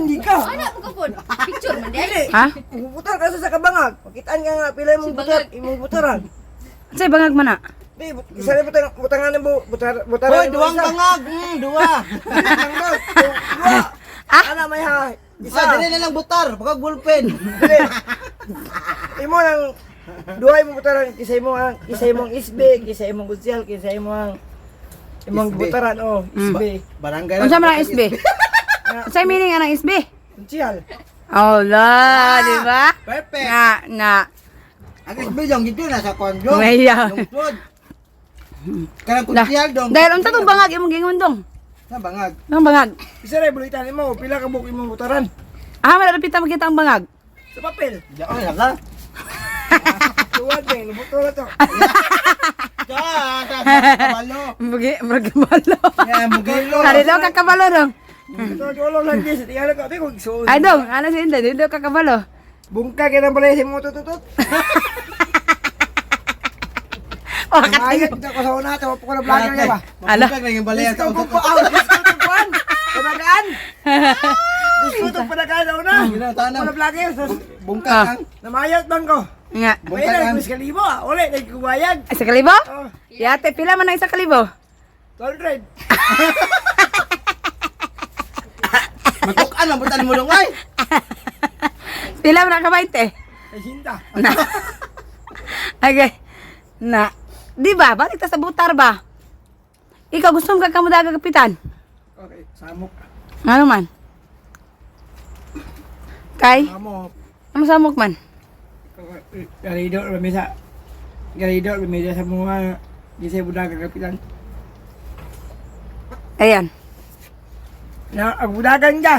di ka. Ana po ka po. Picture man di ay. Ha? Bubutar ka sa kabangag. Makitaan ka nga pila imong Si butar, bangag. imong butaran. Unsay bangag man na? Di, isa na butang butangan nimo, butar butaran Hoy, nimo duwang isa. bangag. Duwa. Dili, bangag. Duwa. Ana may ha. Isa. Isa, dili na lang butar, baka bullpen. Dili. Imo nang duha imong butaran, kisa imong SB, kisa imong Gusyal, kisa imong imong SB. butaran, oh, SB. Barangay Unsa man ang SB? Unsay meaning anang SB? Gusyal. Oh, la, di ba? Perfect. Nga, nga. Ang SB yung gito na sa konjong. Maya. Lungsod. Kanang Na. kusyal dong. Dahil unsa tong bangag imong gingon dong? Sa bangag. Ang bangag. Isa ra bulitan nimo, pila ka buok imong butaran? Ah, malapit ta makita ang bangag. Sa papel. Diyan lang. Tuwad eh, lubuto na to. Diyan, sa kabalo. Bugi, murag kabalo. Yeah, mugilo. Hari daw kakabalo dong. Ito, tulong lang din. Tingnan ko, di ko igsuon. Ay dong, ano si Inday, dili daw kakabalo. Bungka kaya nang balay sa imong tututot. Oh, Ayat dito ko sa una, tawa po ko na vlogger niya ba? Ala. Mabungkag lang yung balay Gusto sa ko po, ah, gusto ko kuan. Panagaan. Gusto ko panagaan sa una. Gina, tanam. Ko na vlogger, sus. Bungkag ang. Namayat bang ko? Nga. May Bungkag na, ang. mas kalibo ah. Uli, nagkubayag. Ay, sa kalibo? Oh, Yate, pila man ang isa kalibo? 200. Matukan ang butan mo dong ay. Pila man ang ka-20? Ay, sinta. Na. Okay. Na. Di ba? Balik ta sa butar ba? Ikaw gusto mo ka kamudaga kapitan? Okay, samok. Ano man? Kay? Samok. Ano samok man? Garido, ramisa. Garido, ramisa sa mga di sa budaga kapitan. Ayan. Na, ang budagan ka.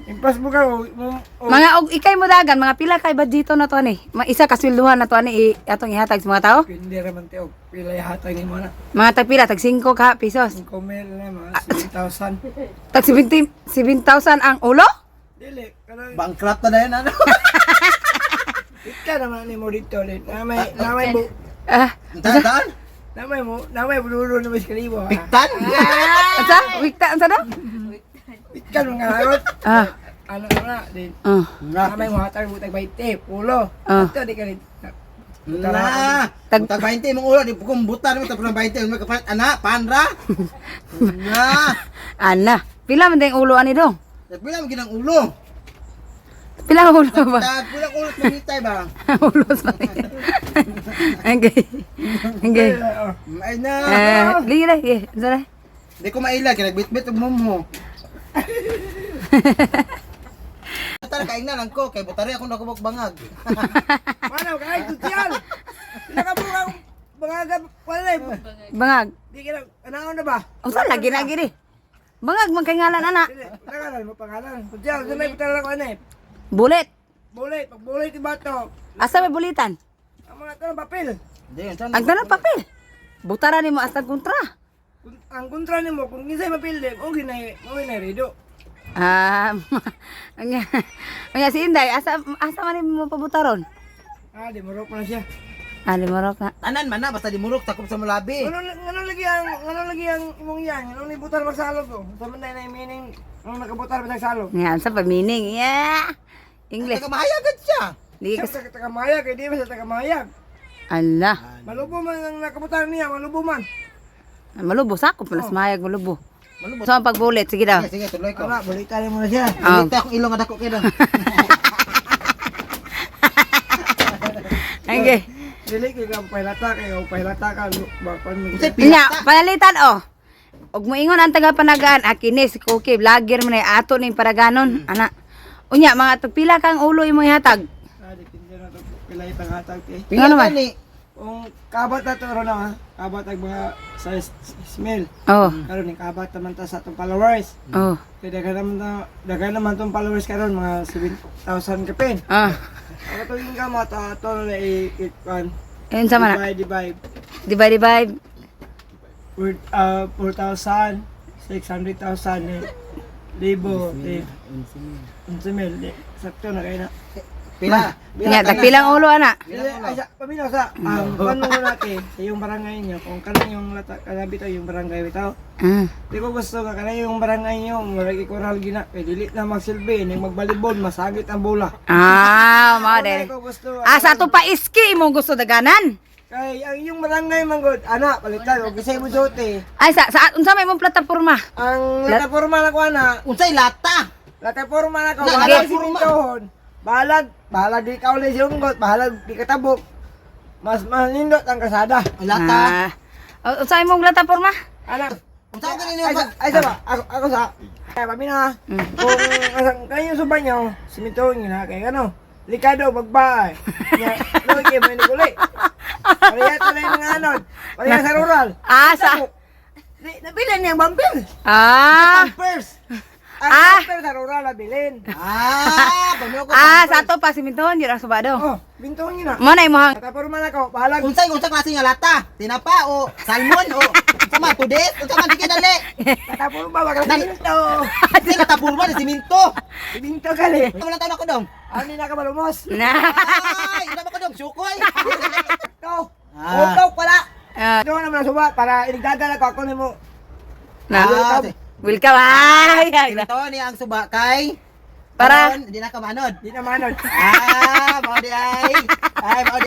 Impas mo ka, o, o, Mga og ikay mo dagan, mga pila kay budgeto na to ani. Mga isa ka swelduhan na to ani atong ihatag sa mga tao. Pindi raman te, og pila hatag ni mo na. Mga tag pila, tag 5 ka pesos. Ang kumel na mga 7,000. Tag 70 7,000 ang ulo? Dili, kanang Bankrupt na na yun ano. ika naman ni mo dito ulit. Namay bu, Ah, Daan. namay mo, namay bululo na mas kalibo. Ha? Piktan. asa? Wikta unsa daw? Ika mga harot. Ah, Ano na, din. ah. Namay mo hatag butag 20, pulo. Ah. Ito di ka rin. Na. Tag 20 mong ulo di kung butan mo tapos ng 20 mo kapalit ana panra. Na. Ana, pila man ding ulo ani dong? Pila mo ginang ulo. Pila ang ulo ba? Tag pila ulo sa ba. Ulo sa. Okay. Okay. Ay na. Eh, ligi na, sige. Unsa na? Di ko maila kay nagbitbit og mumho. Tara kaing na lang ko kay butari ako nakubok bangag. Manaw kay tutyal. Pila ka buka mga wala. Bangag. Di ka na, anaon na ba? Unsa lagi na gini? Bangag man kay ngalan ana. Dili, pangalan mo pangalan. Tutyal, sa may butaran ko ano eh. Bulit. Bulit, pag bulit iba to. Asa may bulitan? Ang mga tanong papel. Di unsa Ang tanong papel. Butara nimo astag kontra. Ang kontra nimo kung kinsay mapili, okay na, okay na rido. Ah, ang ang si Inday, asa asa man nimo pabutaron? Ah, di marok na siya. Ah, limorok na. Tanan man na basta di murok takop sa mulabi. Ngano lagi ang imong yan? Ngano ni butar magsalog ko? Sa man na meaning nung nakabutar magsalog. Nga sa pa meaning. Yeah. English. Taga mahayagad siya. Di Siya ka sa tagamayag, kay di ba sa tagamayag? Ala. Malubo man ang nakabutar niya, malubo man. Malubo sakop pala sa mayag malubo. Malubo. So ang pagbulit sige daw. Sige, sige tuloy ko. Ala, balitan mo na siya. Ah. Balita akong ilong adako kay dong. Okay. Dili kay ka pailata kay pailata ka bakon mo. Unsay Nya, pilata? panalitan oh. Og moingon ang taga panagaan akini si Cookie vlogger man ay ato ning paraganon ana. Unya mga tagpila kang ulo imong ihatag. Ah, di kinsa na to pila ipanghatag eh. Nga naman. ni. Kung kabat na to ron na, ha? Kabat ang mga sa smell. Oh. Karon ni kabat naman ta sa atong followers. Oh. Kay daghan naman ta, daghan naman tong followers karon mga 7,000 kapin. Ah. Ang atong kamot ato na i kan. Ayun sa man. Divide divide. Divide divide. With 4,000, 600,000 eh, libo, eh, 11,000, eh, sakto na kayo na. Pila. Nya, tagpilang ulo ana. Ay, sa, paminaw sa, ang kung mo natin, sa iyong barangay niyo, kung kanang yung lata, kanabi to, yung barangay bitaw. Di ko gusto ka, kanang yung barangay niyo, murag ikural gina, kay dili na magsilbi, ning magbalibon, masagit ang bola. Ah, mao Wala dili. ko gusto. Ah, sa ato pa iski imong gusto daganan. Kay ang iyong barangay manggod, ana, palitan, og kisay mo jote. Ay sa sa unsa may imong plataporma? Ang plataporma na ko ana, Unsay lata? plataporma na ko, Na, bahalag plataporma. simintohon. Bahalag, bahalag di ka ulit sunggot, bahalag di katabok. Mas manindot ang kasada. Ang lata. Ah. Unsa imong plataporma? Ana, Unsa ko ninyo ay, sa, ay sa ba? Ako sa. Kaya pamina ha. Kung asang kayo suba nyo, simintohon nyo na. Kaya ano, likado, magbahay. Nya, luwi kayo may naguli. Pareha tuloy mga anod. Pareha sa rural. Ah, sa Di, nabilin niyang bumper. Ah. Pampers. Ang bumper sa rural, nabilin. Ah, paminaw ko. Ah, sa ato pa simintohon jud ang suba do. Oh, bintuhon nyo na. Mo na imong Plataporma na ko, bahalag. Unsay unsa klase nga lata? Tinapa o salmon o unsa man tudes? Unsa man sige dali. Plataporma, baka siminto. Kasi katapurma ni siminto. Siminto gali. Wala taon ako dong. Ano na ka malumos? na. Ay, wala ba ko dong? Sukoy. Ito. Ah. Utaw pala. Ah, Ito naman ang suba para inigdadala ko ako nimo. na. Ah, Welcome. Ay, ay. Siminto ni ang suba kay Para Karon, di na ka manod. Di na manod. Ah, mao di ay. Ay, mao di